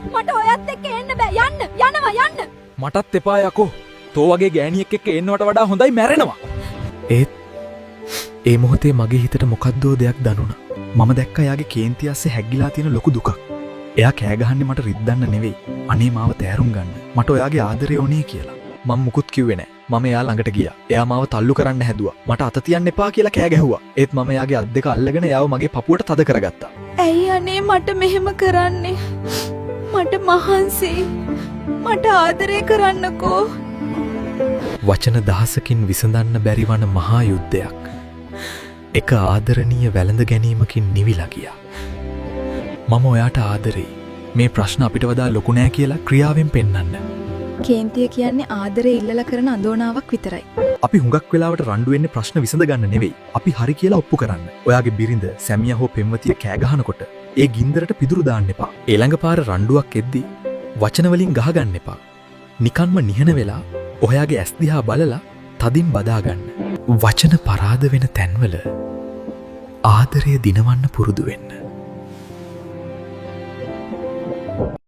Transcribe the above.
මට ඔයත් එක්ක එන්න බෑ. යන්න යනවා යන්න. මටත් එපා යකෝ. තෝ වගේ ගෑණියෙක් එක්ක එන්නවට වඩා හොඳයි මැරෙනවා. ඒත් ඒ මොහොතේ මගේ හිතට මොකද්දෝ දෙයක් දැනුණා. මම දැක්ක එයාගේ කේන්ති අස්සේ හැග්ගිලා තියෙන ලොකු දුකක්. එයා කෑ ගහන්නේ මට රිද්දන්න නෙවෙයි. අනේ මාව තෑරුම් ගන්න. මට ඔයාගේ ආදරය ඕනේ කියලා. මම මුකුත් කිව්වේ නෑ. මම එයා ළඟට ගියා. එයා මාව තල්ලු කරන්න හැදුවා. මට අත තියන්න එපා කියලා කෑ ගැහුවා. ඒත් මම එයාගේ අත් දෙක අල්ලගෙන එයාව මගේ පපුවට තද කරගත්තා. ඇයි අනේ මට මෙහෙම කරන්නේ? මට මහන්සි. මට ආදරය කරන්නකෝ. වචන දහසකින් විසඳන්න බැරි වන මහා යුද්ධයක්. එක ආදරණීය වැළඳ ගැනීමකින් නිවිලා ගියා. මම ඔයාට ආදරෙයි. මේ ප්‍රශ්න අපිට වඩා ලොකු නෑ කියලා ක්‍රියාවෙන් පෙන්වන්න. කේන්තිය කියන්නේ ආදරේ ඉල්ලලා කරන අඳෝනාවක් විතරයි. අපි හුඟක් වෙලාවට රණ්ඩු වෙන්නේ ප්‍රශ්න විසඳ ගන්න නෙවෙයි. අපි හරි කියලා ඔප්පු කරන්න. ඔයාගේ බිරිඳ, සැමියා හෝ පෙම්වතිය කෑ ගහනකොට ඒ ගින්දරට පිදුරු දාන්න එපා. ඊළඟ පාර රණ්ඩුවක් එද්දි වචන වලින් ගහ ගන්න එපා. නිකන්ම නිහඬ වෙලා ඔයාගේ ඇස් දිහා බලලා තදින් බදා ගන්න. වචන පරාද වෙන තැන්වල ආදරය දිනවන්න පුරුදු වෙන්න.